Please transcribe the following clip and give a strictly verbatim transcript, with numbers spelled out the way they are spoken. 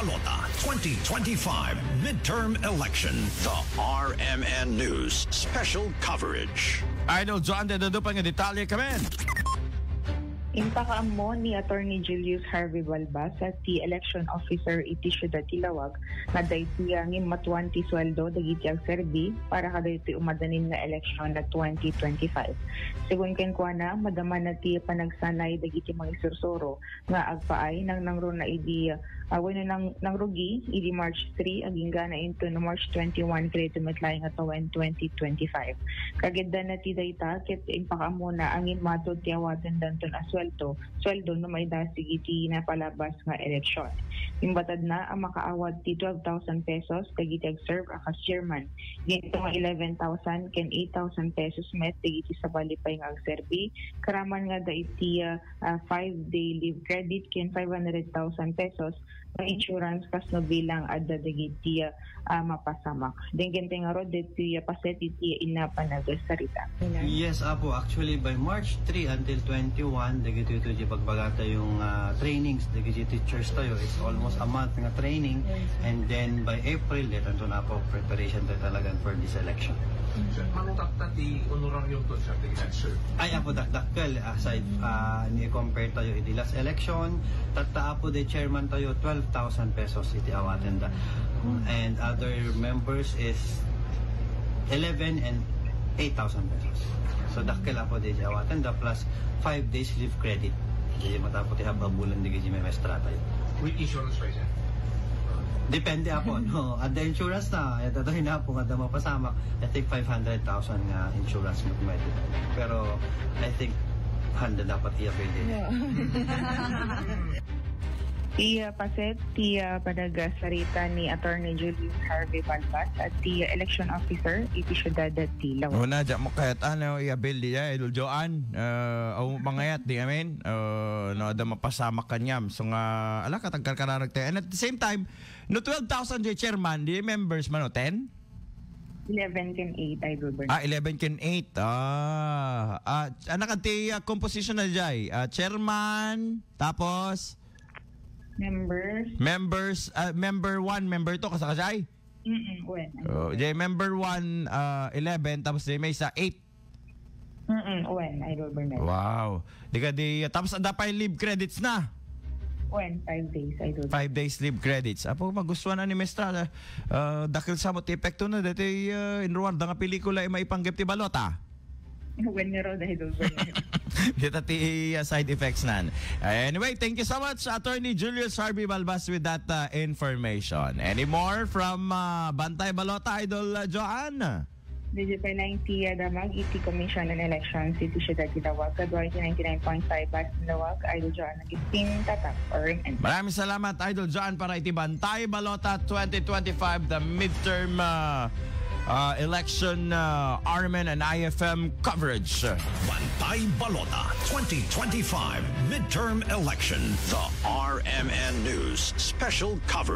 Balota twenty twenty-five Midterm Election. The R M N News Special Coverage. Idol John, de dudupa nga detalye kamin. Impakaammo ni Attorney Julius Harvey Balbas, ti election officer iti siudad ti Laoag, nga daytoy nga immatuan ti sueldo dagiti agserbi para kadaytoy umadanin nga election na twenty twenty-five. Segun kenkuana, madamana ti panagsanay dagiti mangisursuro nga agpaay nang nangruna idi, ah, wenno nang, nangrugi idi March three agingga na inton March twenty-one kadaytoy met laeng a tawen twenty twenty-five. Kagiddanna ti dayta ket impakaammona a immatud ti awatendanton a sueldo, sueldo no maidasig iti napalabas nga eleksyon. Imbatadna a makaawat ti twelve thousand pesos dagiti agserve a kas chairman. Dito nga eleven thousand ken eight thousand pesos met dagiti sabali pay nga agserbi, karaman nga da iti, ah, ah, five-day leave credit ken five hundred thousand pesos nga insurance kas no bilang adda dagiti, ah, mapasamak. Denggen ti ngarud ditoy, ah, paset iti inna panagsarita. Yes, Apo. Actually, by March three until twenty-one, dagitoy ti pagbagata yung, ah, trainings, dagiti teachers tayo. It's almost a month nga training. Yes, sir. And then by April, dito na po, preparation tayo talaga for this election. Sir, mano tatta ti honorarium to, sir, ti sir? Ay, Apo, dak-, dakkel. Aside, ah, ni compare tayo iti last election, tatta, Apo, the chairman tayo, twelve thousand pesos iti awatenda. And other members is eleven and eight thousand pesos. So, dakkel, Apo, di awatenda plus five days leave credit. Di matapos ti habang bulan di gaji may maestra tayo. With insurance pa, sir? Depende, Apo, no? Adda insurance na, ito tayo na po, adda mapasamak. I think five hundred thousand nga insurance mo may. Pero, I think, handa dapat i-avail din. Yeah. Ti, ah, paset, ti, ah, panagsarita ni Attorney Julius Harvey Balbas at ti election officer iti siudad ti Laoag. Una, dyan mo kahit ano, i-avail diya, Idol Joan. Ah, aw, mangayat, di amin. Ah, no, adda mapasamak kanyam. So nga, ala, katagkarkararag tayo. And at the same time, no, twelve thousand di chairman, di members man, no, ten? Eleven ken eight, Idol Bernard. Ah, eleven ken eight. Ah, ah, anak, ti, ah, composition na jay? Ah, chairman, tapos? Members. Members, ah, member one, member two, kasakasay? Mm-mm, wen. Oh, jay member one, ah, eleven, tapos jay maysa, eight. Mm-mm, wen, Idol Bernard. Wow. Di ka di, tapos adda pay leave credits na. Wen, five days, Idol. Five days leave credits. Apo, magustuhan na ni Mestra, ah, ah, dakkel sa mo ti epekto na, dati, ah, inruar da nga pelikula, eh, maipanggep ti balota. Wen nga raw, Idol Bernard. Dita ti, ah, side effects nan. Anyway, thank you so much, Attorney Julius Harvey Balbas, with that, ah, information. Any more from, ah, Bantay Balota, Idol, ah, Joan? Digital ninety, ah, damag iti Commission on Elections iti Siudad ti Laoag, kadua iti ninety-nine point five Bas Laoag, Idol Joan Agustin, Tatak, R M N. Maraming salamat, Idol Joan, para iti Bantay Balota twenty twenty-five, the midterm, ah, ah, election, ah, R M N and I F M coverage. Bantay Balota twenty twenty-five Midterm Election. The R M N News Special Coverage.